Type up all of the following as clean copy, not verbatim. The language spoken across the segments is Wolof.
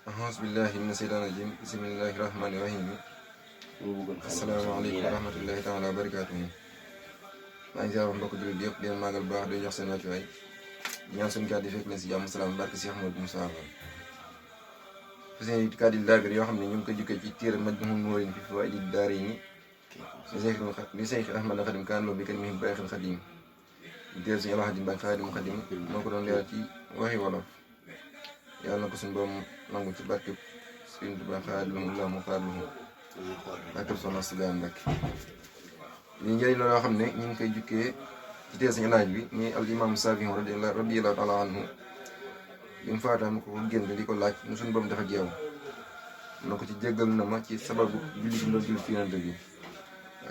Auzu billahi mina sheytaani rajim bismillahi rahmaani rahim asalaamaaleykum wa rahmatullahi taala wa barakaatuhu. maa ngi ziar mbokk jullit yëpp di leen màggal bu baax di jox seen wàccuwaay ñaan suñu kàddu yi fekk leen si jàmm salaam barke Cheikh Ahmadou Moussa seen kàddu yi laabir yoo xam ne ñu ngi ko jukkee ci téere Majmahun Nurayni fi fawaa'idi daarayni li Seex Ahmadu Xadim kaan loo bi kalimatihi baaxil xadim di téere suñu Alxadim Mbàkke Xaadimu Xadim moo ko doon leeral ci waxi wolof. yàlla na ko suñu borom nangu ci barke Sëriñ Tuubaa xaadimu laahu mu xaadimu barke Soxna Astou Gawane Mbacké li njëriñ la loo xam ne ñu ngi koy jukkee ci téere suñu laaj bi muy al imam Saafi'i radiyallaahu taala anhu bi mu faata mu ko génn di ko laaj nu suñu borom dafa jeew na ko ci jéggal na ma ci sababu julli gi mu doon julli ci yonent bi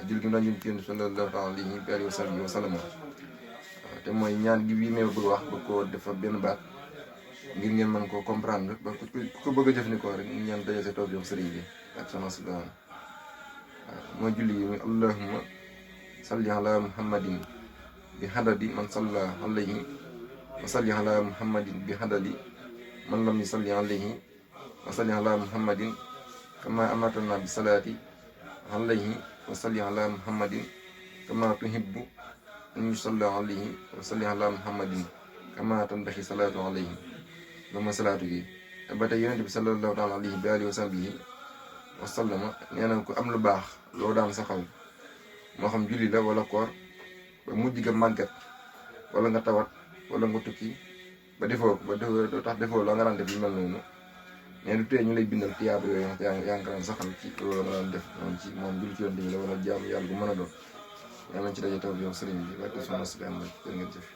julli gi mu doon julli ci yonent bi sallallaahu taala alayhi wa sallam te mooy ñaan gi bii mee bëgg wax bëgg koo defa benn baat ngir ngeen mën koo comprendre ba ku ko bëgg a jëfandikoo rek ñu ñaan daje sa toog jox sëriñ bi ak Soxna Astou Gawane mooy julli yi muy allahumma salli ala muhammadin bi hadadi man salla alayhi wa salli ala muhammadin bi hadadi man lam yusalli alayhi wa salli ala muhammadin kama amartana bi salaati alayhi wa salli ala muhammadin kama tuhibbu an yusalla alayhi wa salli ala muhammadin kama tanbaxi salaatu alayhi loolu mooy salaatu gi te ba tey yonent bi sallallahu taala alayhi wa alihi wa sahbihi wa sallama nee na ko am lu baax loo daan saxal moo xam julli la wala koor ba mujj ga màggat wala nga tawat wala nga tukki ba defoo doo tax defoo la nga daan def lu mel noonu mais du tee ñu lay bindal tiyaaba yooyu yaa ngi ko daan saxal ci loolu nga daan def noonu ci moom julli ci yonent bi la wala jaamu yàlla bu mën a doon yàlla nañ ci daje taw bi yow sëriñ bi barke Soxna Astou Gawane jërë ngeen jëf